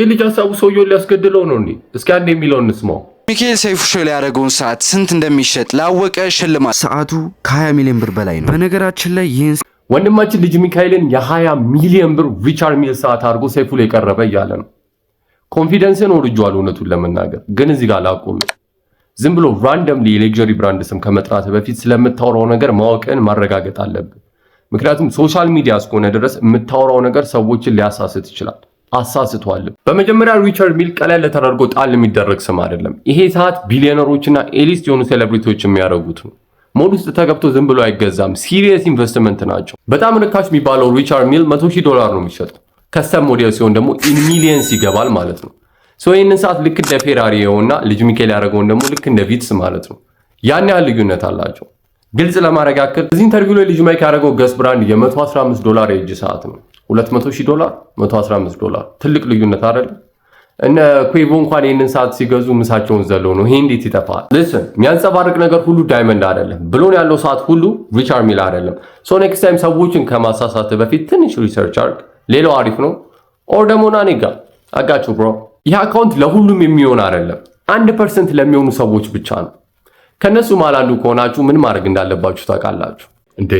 ይህ ልጅ ሀሳቡ ሰውየውን ሊያስገድለው ነው እንዴ? እስኪ አንድ የሚለውን እንስማው። ሚካኤል ሰይፉ show ላይ ያደረገውን ሰዓት ስንት እንደሚሸጥ ላወቀ ሽልማት። ሰዓቱ ከ20 ሚሊዮን ብር በላይ ነው። በነገራችን ላይ ይህን ወንድማችን ልጅ ሚካኤልን የ20 ሚሊዮን ብር ሪቻርድ ሚል ሰዓት አድርጎ ሰይፉ ላይ ቀረበ እያለ ነው። Confidence ን ወርጇል። እውነቱን ለመናገር ግን እዚህ ጋር ላቁም። ዝም ብሎ randomly የ luxury brand ስም ከመጥራት በፊት ስለምታወራው ነገር ማወቅን ማረጋገጥ አለብን። ምክንያቱም social media እስከሆነ ድረስ የምታወራው ነገር ሰዎችን ሊያሳስት ይችላል። አሳስቷል። በመጀመሪያ ሪቻርድ ሚል ቀለል ተደርጎ ጣል የሚደረግ ስም አይደለም። ይሄ ሰዓት ቢሊዮነሮችና A-list የሆኑ celebrity ዎች የሚያደርጉት ነው። ሞል ውስጥ ተገብቶ ዝም ብሎ አይገዛም። Serious investment ናቸው። በጣም ርካሽ የሚባለው ሪቻርድ ሚል 100,000 ዶላር ነው የሚሸጠው። Custom model ሲሆን ደግሞ in millions ይገባል ማለት ነው። So ይህንን ሰዓት ልክ እንደ ፌራሪ የውና ልጅ ሚካኤል ያደረገውን ደግሞ ልክ እንደ ቪትስ ማለት ነው። ያን ያህል ልዩነት አላቸው። ግልጽ ለማድረግ ያክል እዚህ interview ላይ ልጅ ማይክ ያደረገው Guess brand የ115 ዶላር የእጅ ሰዓት ነው። 200 ሺህ ዶላር፣ 115 ዶላር ትልቅ ልዩነት አይደለም? እነ ኩዌቮ እንኳን ይህንን ሰዓት ሲገዙ ምሳቸውን ዘለው ነው። ይሄ እንዴት ይጠፋል? Listen፣ የሚያንጸባርቅ ነገር ሁሉ diamond አይደለም። ብሎን ያለው ሰዓት ሁሉ ሪቻርድ ሚል አይደለም። So next time ሰዎችን ከማሳሳት በፊት ትንሽ research አርግ። ሌላው አሪፍ ነው። Or ደግሞ ና እኔ ጋ አጋችሁ bro። ይህ account ለሁሉም የሚሆን አይደለም። 1% ለሚሆኑ ሰዎች ብቻ ነው። ከነሱ መሃል አንዱ ከሆናችሁ ምን ማድረግ እንዳለባችሁ ታውቃላችሁ እንዴ?